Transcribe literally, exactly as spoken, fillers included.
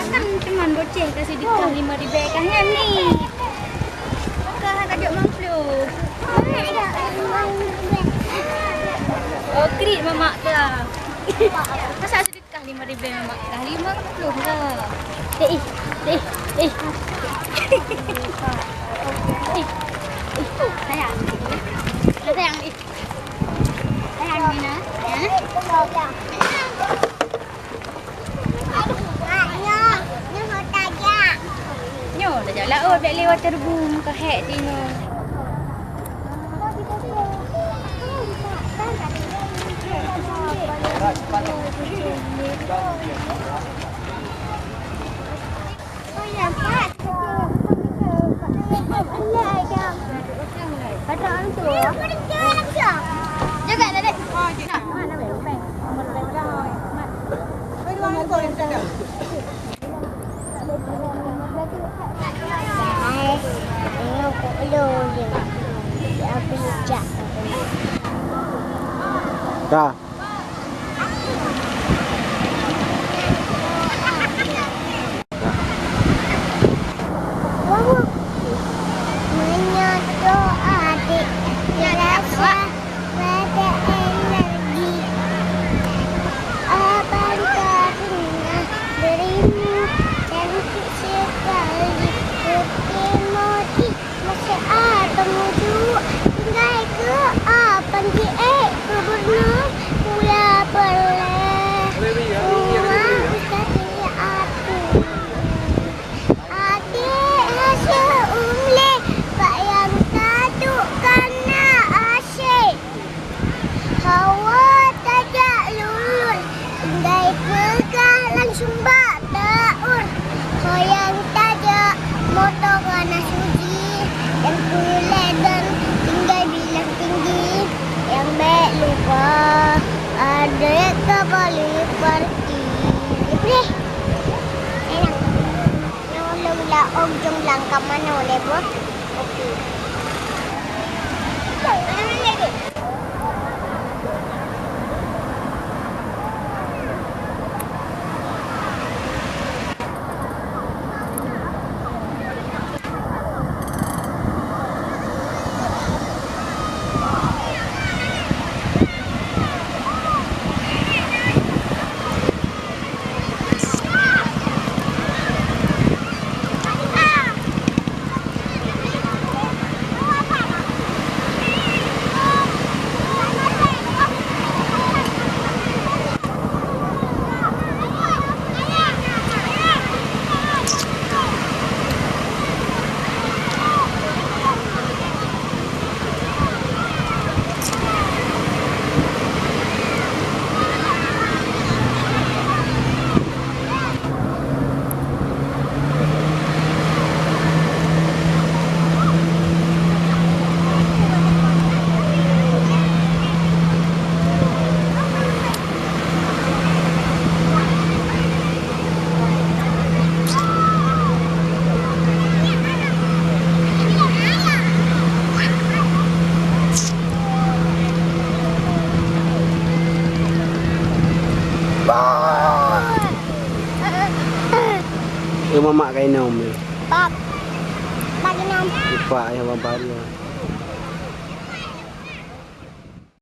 Kan teman boceh kasih dikah lima ribu kah nyan ni. Kah hana jok mampu. Oh, krik mamak kah. Masa sedekah lima ribu mamak kah? Lima puluh lah. Eh, eh, eh, eh. Eh, eh, sayang. Sayang, eh. Sayang, Nina. Sayang. Nyoe tajak laôt bèk lé waterboom, ka hék tinoe. Ka. Meunyoe adék rasa rada energi, abang ka deungoe dirimu cantik sekali, putih modi. Masa abang uju tinggai keu abang jiék gubernur, mula peureulèe bunga bukati api. Adék hase umlé bak nyang taduek kana asék. Hawa tajak lulus, tinggai peugah langsung bak taun. Ho nyang tajak moto kana suji, dan kulét dan tinggai bilang tinggi, nyang bèk lupa adék ka bali parti. Deh. Enak. Nyang lôn laom jong langkah manoe lé boh. Oke. Eh, mamak ka inom ni. Bak. Bak inom. Ipak ayah bang Pari.